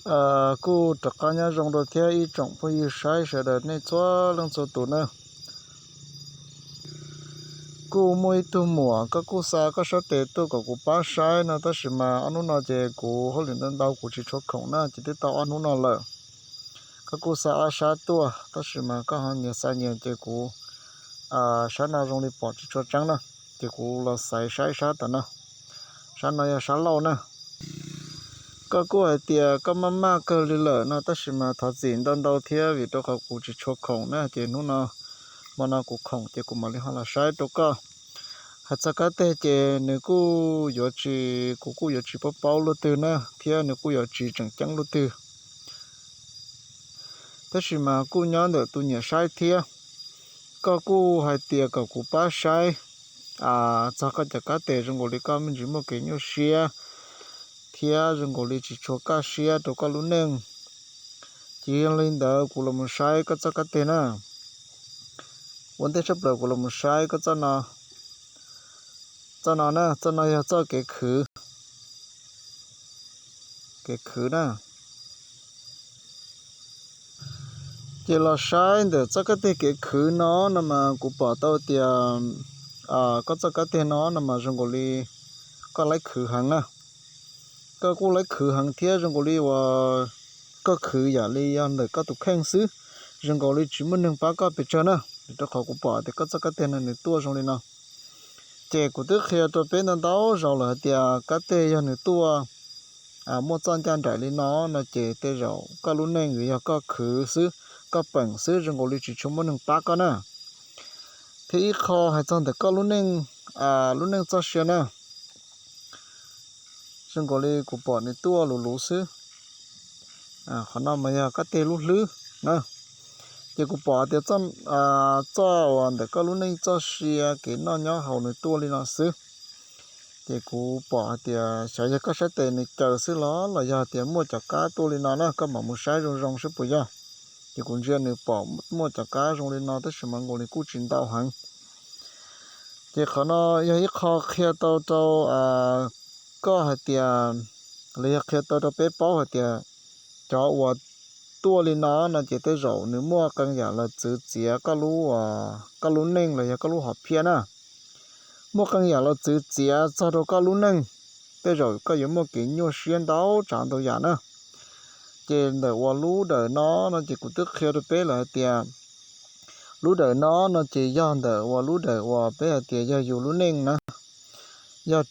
Kuj rov qab nyob zoo rau thiab ib tsoom phooj ywg saib sawv daws nej txhua leej txhua tus na. Kuj muaj ib tug muam koj kuj xa koj sab tes tuaj kom kuv pab saib no, tab sis mas ob hnub no ces kuv hauj lwm ntau ntau kuv tsis tshua khoom na, ces twb tau ob hnub no lawm. Koj kuj xa ob sab tuaj tab sis mas koj ho nyias xa nyias ces kuv sab no zoo li pom tsis tshua tseeb na, ces kuv los xaiv saib sab tom no. Sab no yog sab laug na. Koj kuj hais tias koj maj maj kawg li lawm no, tab sis mas thov txim ntau ntau thiab vim rau qhov kuv tsis tshua khoom na, ces hnub no, hmo no kuv khoom ces kuv mam li ho los saib rau koj. Hais txog kab teg ces nws kuj yuav tsis, kuv kuj yuav tsis paub paub luaj twg na, thiab nws kuj yuav tsis tseem ceeb luaj twg. Tab sis mas kuj nyob ntawm tus nyiam saib thiab. Koj kuj hais tias kom kuv pab saib txog koj cov kab teg zoo nkaus li koj me ntsis muaj kev nyuaj siab thiab zoo nkaus li tsis tshua kaj siab rau koj lub neej. Ces yog li ntawd kuv los mus saib koj txoj kab teg na. Ua ntej tshaj plaws kuv los mus saib koj txoj no. Txoj no na, txoj no yog txoj kev khwv, kev khwv na. Ces los saib ntawm txoj kab teg kev khwv no no mas kuv pom tau tias koj txoj kab teg no no mas zoo nkaus li koj laib khwv heev na. Koj kuj laib khwv heev thiab zoo nkaus li uas koj khwv yam li yog ntawm koj tus kheej xwb, zoo nkaus li tsis muaj neeg pab koj pes tsawg na. Rau qhov kuv pom tias koj txoj kab teg no nws tuaj zoo li no. Ces kuv twb qhia rau peb ntau ntau zaus lawm hais tias kab teg yog nws tuaj muaj txoj ncaj nraim li no no ces tej zaum koj lub neej yuav yog koj khwv xwb, koj peem xwb, zoo nkaus li tsis tshua muaj neeg pab koj na. Thiab ib qho hais txog ntawm koj lub neej, lub neej txoj sia na, zoo nkaus li kuv pom nws tuaj luv luv xwb. Qhov no mas yog kab teg lub hlwb na. Ces kuv pom tias txoj uas ntawm koj lub neej txoj sia kev noj nyob haus nws tuaj li no xwb. Ces kuv pom hais tias xyov yog koj sab tes nws caws xwb los los yog tias muaj cov kab tuaj li no na, koj mam mus saib zoo zoo seb puas yog. Ces kuv ntsia nws pom muaj cov kab zoo li no tab sis mas nkaus li kuj tsis ntau heev. Ces qhov no yog ib qho qhia tau rau koj hais tias, los yog qhia tau rau peb paub hais tias cov uas tuaj li no no ces tej zaum nws muaj qee yam los txwv txiav koj lub, koj lub neej los yog koj lub hom phiaj na. Muaj qee yam los txwv txiav txog rau koj lub neej, tej zaum koj yuav muaj kev nyuaj siab ntau tsav ntau yam na. Ces ntawm uas lub dawm no no ces kuv twb qhia rau peb lawm hais tias lub dawm no no ces yog ntawm uas lub dawm uas peb hais tias yog yus lub neej na. Yog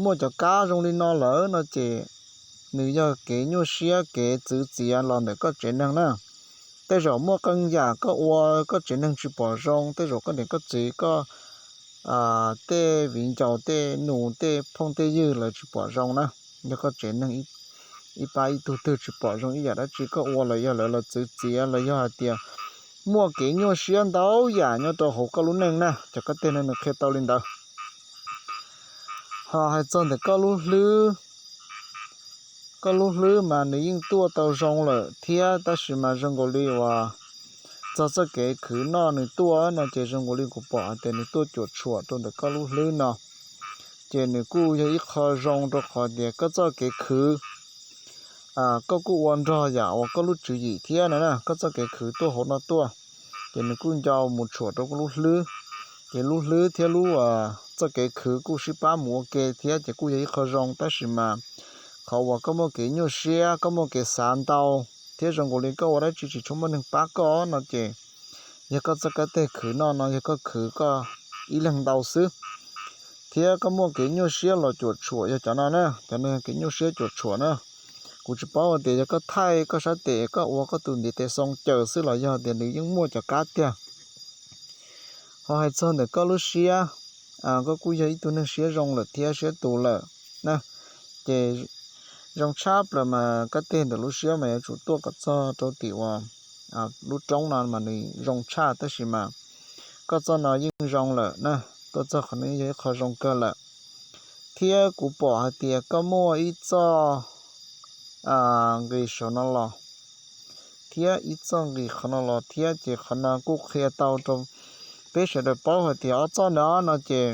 muaj cov kab zoo li no lawm no ces nws yog kev nyuaj siab kev txwv txiav los ntawm koj tsev neeg na. Tej zaum muaj qee yam koj ua koj tsev neeg tsis pom zoo, tej zaum koj niam koj txiv, koj tej viv ncaus tej nus tej phooj tej ywg lawv tsis pom zoo na. Yog koj tsev neeg ib pab ib tug twg tsis pom zoo ib yam dab tsi koj ua los yog lawv los txwv txiav los yog hais tias muaj kev nyuaj siab ntau yam nyob rau hauv koj lub neej na, cov kab teg no nws qhia tau li ntawd. Ho hais txog ntawm koj lub hlwb, koj lub hlwb mas nws yeej tuaj tau zoo lawm thiab tab sis mas zoo nkaus li uas txog txoj kev khwv noj nws tuaj no ces zoo nkaus li kuv pom hais tias nws tuaj cuam tshuam rau ntawm koj lub hlwb no. Ces nws kuj yog ib qho zoo rau qhov tias koj txoj kev khwv koj kuj ua nrog yam uas koj lub tswv yim thiab no na, koj txoj kev khwv tuaj hauv no tuaj, ces nws kuj nco mus tshuam rau koj lub hlwb. Ces lub hlwb thiab lub txoj kev khwv kuj sib pab mus ua ke thiab ces kuj yog ib qho zoo tab sis mas qhov uas koj muaj kev nyuaj siab koj muaj kev xav ntau thiab zoo nkaus li koj ua dab tsi tsis tshua muaj neeg pab koj no ces yog koj txoj kab teg khwv noj no yog koj khwv koj ib leeg ntau xwb. Thiab koj muaj kev nyuaj siab los cuam tshuam yog cov no na, cov no yog kev nyuaj siab cuam tshuam na. Kuv tsis paub tias yog koj thaij koj sab tes koj ua koj tus ntiv tes xoo caws xwb los yog tias nws yeej muaj cov kab tiag. Ho hais txog ntawm koj lub siab, koj kuj yog ib tug neeg siab zoo lawm thiab siab tus lawm na, ces zoo tshaj plaws mas kab teg ntawm lub siab mas yuav tsum tuaj kom txog rau tim uas lub roob no mas nws zoo tshaj tab sis mas koj txoj no yeej zoo lawm na, tuaj txog qhov no yog ib qho zoo kawg lawm. Thiab kuv pom hais tias koj muaj ib txoj nqis saum no los thiab ib txoj nqis qhov no los thiab ces qhov no kuj qhia tau rau peb sawv daws paub hais tias ob txoj no no ces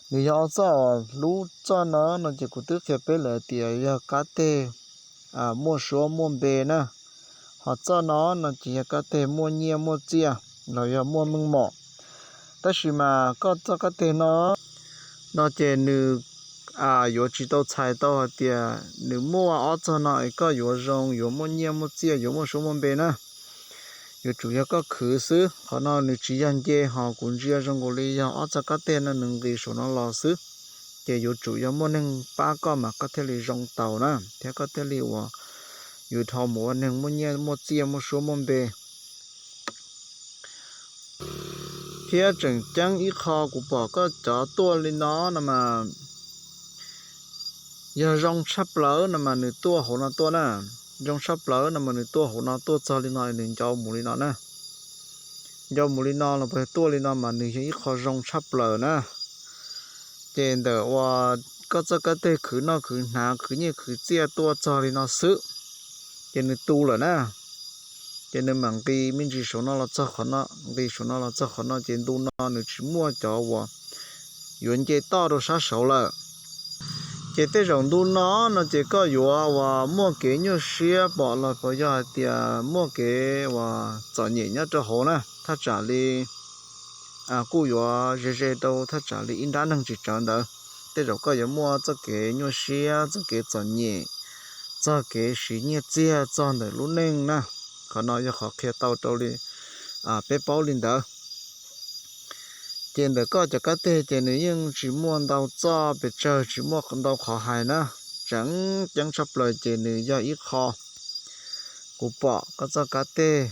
nws yog ob txoj, lub txoj no no ces kuv twb qhia peb lawm tias yog kab teg muaj suab muaj npe na. Ho txoj no no ces yog kab teg muaj nyiaj muaj txiaj los yog muaj meej mom. Tab sis mas koj txoj kab teg no no ces nws yuav tsis tau txhais tau hais tias nws muaj ob txog no es koj yuav zoo, yuav muaj nyiaj muaj txiaj, yuav muaj suab muaj npe na. Yuav tsum yog koj khwv xwb. Qhov no nws tsis yog nce, ho kuv ntsia zoo nkaus li yog ob txoj kab teg no nws nqis saum no los xwb. Ces yuav tsum yog muaj neeg pab koj mas koj thiaj li zoo taus na, thiab koj thiaj li uas yus dhau mus ua neeg muaj nyiaj muaj txiaj muaj suab muaj npe. Thiab tseem ceeb ib qho kuv pom koj cov tuaj li no no mas yog zoo tshaj plaws no mas nws tuaj hauv no tuaj na. Zoo tshaj plaws no mas nws tuaj hauv no tuaj txog li no nws ncau mus li no na. Ncau mus li no los puas yog tuaj li no mas nws yog ib qho zoo tshaj plaws na. Ces ntawm uas koj txoj kab teg khwv noj khwv hnav khwv nyiaj khwv txiaj tuaj txog li no xwb, ces nws tu lawm na. Ces nws mam nqis me ntsis saum no los txog qhov no, nqis saum no los txog qhov no ces ntu no nws tsis muaj cov uas yuav nce toj rau sab saud lawm. Ces tej zaum ntu no no ces koj yuav uas muaj kev nyuaj siab pom los puas yog hais tias muaj kev uas txom nyem nyob rau hauv na, thaj tsam li kuj yuav ze ze rau thaj tsam li ib nrab neeg tsis tsawg ntawd. Tej zaum koj yuav muaj txoj kev nyuaj siab, txoj kev txom nyem, txog kev siv nyiaj txiag txog ntawm lub neej na. Qhov no yog qhov qhia tau rau li peb paub li ntawd. Ces ntawm koj cov kab teg ces nws yeej tsis muaj ntau txoj pes tsawg, tsis muaj ntau qhov hais na. Tseem ceeb tshaj plaws ces nws yog ib qho kuv pom koj txoj kab teg,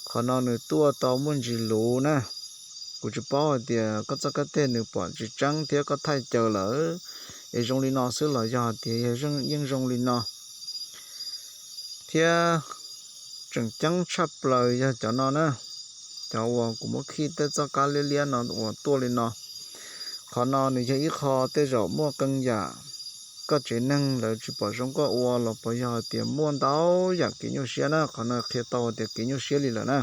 qhov no nws tuaj tau muaj ntsis luv na. Kuv tsis paub hais tias koj txoj kab teg nws pom tsis tseeb thiab koj thaij caw lawm es zoo li no xwb los yog tias yog yeej zoo li no. Thiab tseem ceeb tshaj plaws yog cov no na, cov uas kuv muab khij tej txoj kab liab liab no uas tuaj li no. Qhov no nws yog ib qho tej zaum muaj qee yam koj tsev neeg lawv tsis pom zoo koj ua los puas yog hais tias muaj ntau yam kev nyuaj siab na. Qhov no qhia tau hais tias kev nyuaj siab li lawm na.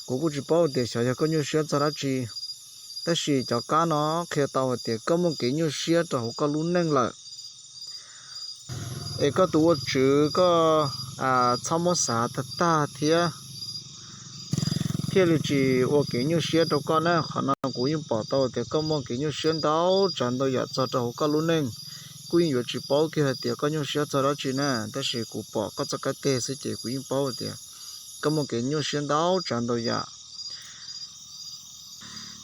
Kuv kuj tsis paub tias xyov yog koj nyuaj siab txog dab tsi, tab sis cov kab no qhia tau hais tias koj muaj kev nyuaj siab rau hauv koj lub neej lawm. Es koj tus ua tswv koj txhob muab xav tag tag thiab, thiaj li tsis ua kev nyuaj siab rau koj na. Qhov no kuv yeej pom tau tias koj muaj kev nyuaj siab ntau tsav ntau yam txog rau hauv koj lub neej. Kuj yeej yuav tsis paub kiag hais tias koj nyuaj siab txog dab tsi na, tab sis kuv pom koj txoj kab teg xwb ces kuv yeej paub tias koj muaj kev nyuaj siab ntau tsav ntau yam.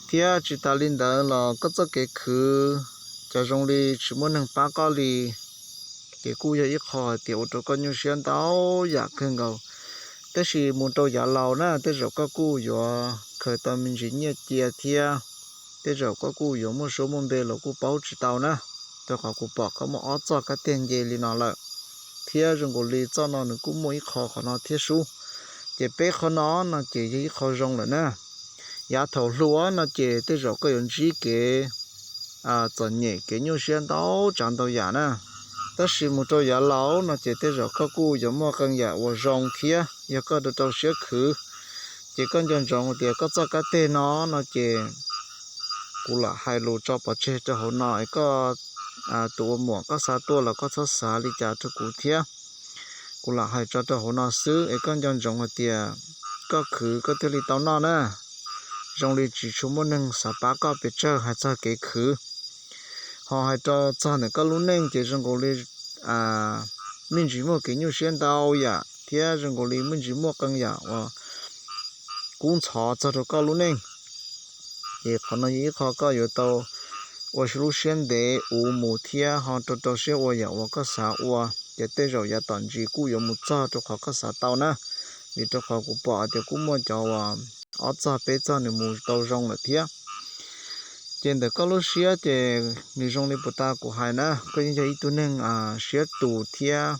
Thiab tsis tas li ntawd los koj txoj kev khwv cov zoo li tsis muaj neeg pab koj li, ces kuj yog ib qho hais tias ua rau koj nyuaj siab ntau yam kawg nkaus. Tab sis mus rau yav laus na tej zaum koj kuj yuav khaws tau me ntsis nyiaj cia thiab, tej zaum koj kuj yuav muaj suab muaj npe los kuj paub tsis tau na, rau qhov kuv pom koj muaj ob txoj kab teg nce li no lawm, thiab zoo nkaus li txoj no nws kuj muaj ib qho qhov no thiab sub. Ces peb qhov no no ces yog ib qho zoo lawm na. Yav thaum hluas no ces tej zaum koj yuav ntsib kev txom nyem kev nyuaj siab ntau tsav ntau yam na, tab sis mus rau yav laus no ces tej zaum koj kuj yuav muaj qee yam uas zoo thiab yog koj rau rau siab khwv. Ces koj nco ntsoov tias koj txoj kab teg no no ces kuv lam hais lus tso pov tseg rau hauv no es koj tus ua muam koj xav tuaj los koj txhob xav li cas rau kuv thiab. Kuv lam hais tso rau hauv no xwb es koj nco ntsoov hais tias koj khwv koj thiaj li tau noj na. Zoo li tsis tshua muaj neeg xav pab koj pes tsawg hais txog kev khwv. Ho hais rau txog ntawm koj lub neej ces zoo nkaus li me ntsis muaj kev nyuaj siab ntau yam thiab zoo nkaus li me ntsis muaj qee yam uas kub ntxhov txog rau koj lub neej. Ces qhov no yog ib qho koj yuav tau ua lub siab ntev uv mus thiab ho rau rau siab ua yam uas koj xav ua, ces tej zaum yav tom ntsis kuj yuav mus txog rau qhov koj xav tau na. Vim rau qhov kuv pom tias kuj muaj cov uas ob txog peb txog nws mus tau zoo lawm thiab. Ces ntawm koj lub siab ces nws zoo li puas tas kuv hais na, koj yeej yog ib tug neeg siab tus thiab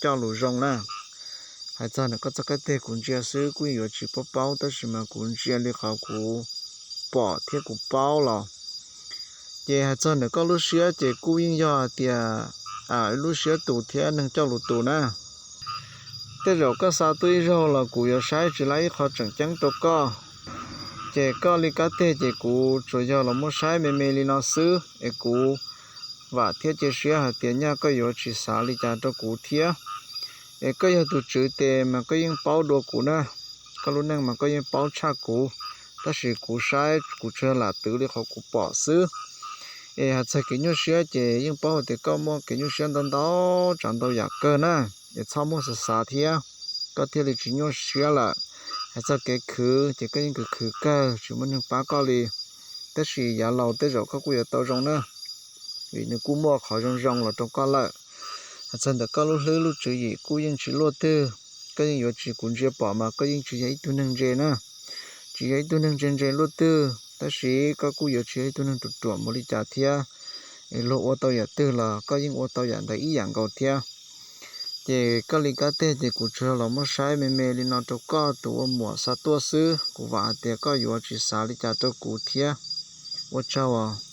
coj lus zoo na. Hais txog ntawm koj txoj kab teg kuv ntsia xwb kuj yuav tsis paub paub tab sis mas kuv ntsia li qhov kuv pom thiab kuv paub los. Ces hais txog ntawm koj lub siab ces kuj yeej yog hais tias lub siab tus thiab neeg coj lus tus na. Tej zaum koj xa tuaj ib zaug los kuv yuav saib tsis laib ib qho tseem ceeb rau koj. Ces koj li kab teg ces kuv tsuas yog los muab saib me me li no xwb es kuv vam thiab cia siab hais tias nyaj koj yuav tsis xav li cas rau kuv thiab. Es koj yog tus tswv tes mas koj yeej paub dua kuv na, koj lub neej mas koj yeej paub tshaj kuv, tab sis kuv saib kuv tsuas lam twv li qhov kuv pom xwb. Es hais txog kev nyuaj siab ces yeej paub hais tias koj muaj kev nyuaj siab ntau ntau tsav ntau yam kawg na, es txhob muaj xav xav thiab, koj thiaj li tsis nyuaj siab lawm. Hais txog kev khwv ces koj yeej khwv khwv kawg tsis muaj neeg pab koj li, tab sis yav laus tej zaum koj kuj yuav tau zoo na, vim nws kuj muaj qhov zoo zoo los rau koj lawm. Hais txog ntawm koj lub hlwb lub tswv yim kuj yeej tsis luaj twg, koj yeej yuav tsis, kuv ntsia pom mas koj yeej tsis yog ib tug neeg ntse na, tsis yog ib tug neeg ntse ntse luaj twg, tab sis koj kuj yuav tsis yog ib tug neeg ruam ruam mus li cas thiab. Es luag ua tau yam twg los koj yeej ua tau yam ntawd ib yam nkaus thiab. Ces koj li kab teg ces kuv tsuas los muab saib me me li no rau koj tus ua muam xa tuaj xwb, kuv vam hais tias koj yuav tsis xav li cas rau kuv thiab. Ua tsaug.